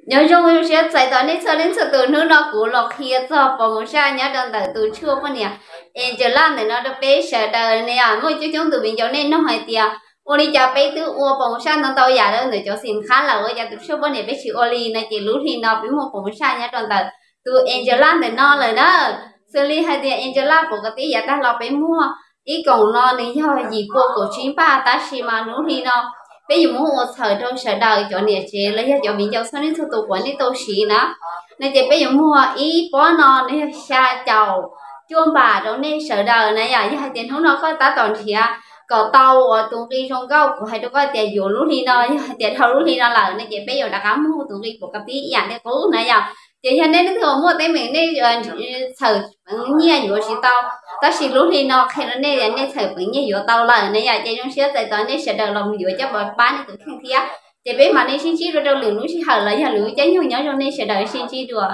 Nyob zoo, zoo siab txais tos nej txhua leej txhua tus. Hnub no kuv los qhia txog promotion nyob rau ntawm tus tshuaj poj niam Angela ntawm no rau peb sawv daws ne yom. Muaj coob coob tus viv ncaus nej nug hais tias ua li cas peb twb ua promotion ntau ntau yam rau ntawm cov xim qhab lawm, ua cas tus tshuaj poj niam peb tsis ua li no, ces lub hli no peb muaj promotion nyob rau ntawm tus Angela ntawm no lawm na. Xws li hais tias Angela pom kom tib yav tag los peb muag ib koom no nws yog yim pua kaum tsib npaj, tab sis mas lub hli no peb yuav muab ua txhawm rau sawv daws cov niam tsev los yog cov viv ncaus txhua leej txhua tus uas nej tau siv na. No ces peb yuav muag ib pob no nws yog xya caum cuaj npaj rau nej sawv daws na yom. Yog hais tias hnub no koj tab tom nrhiav kom tau uas tus nqi zoo nkauj, kuv hais rau koj tias yuav lub hli no, yog hais tias dhau lub hli no lawm no ces peb yuav rov qab muag tus nqi pom kom tib ib yam li qub na yom. Ces yog nej leej twg uas muaj teeb meem nej txhawm peev nyiaj yuav tsis tau, tab sis lub hli no qhia rau nej tias nej txhawm peev nyiaj yuav tau lawm na yom. Ces zoo siab txais tos nej sawv daws los mus yuav coj pab nej tus kheej thiab. Ces peb mam li sib ntsib dua rau lwm lub sij hawm los yog lwm lub caij nyoog, nyob zoo nej sawv daws, sib ntsib dua.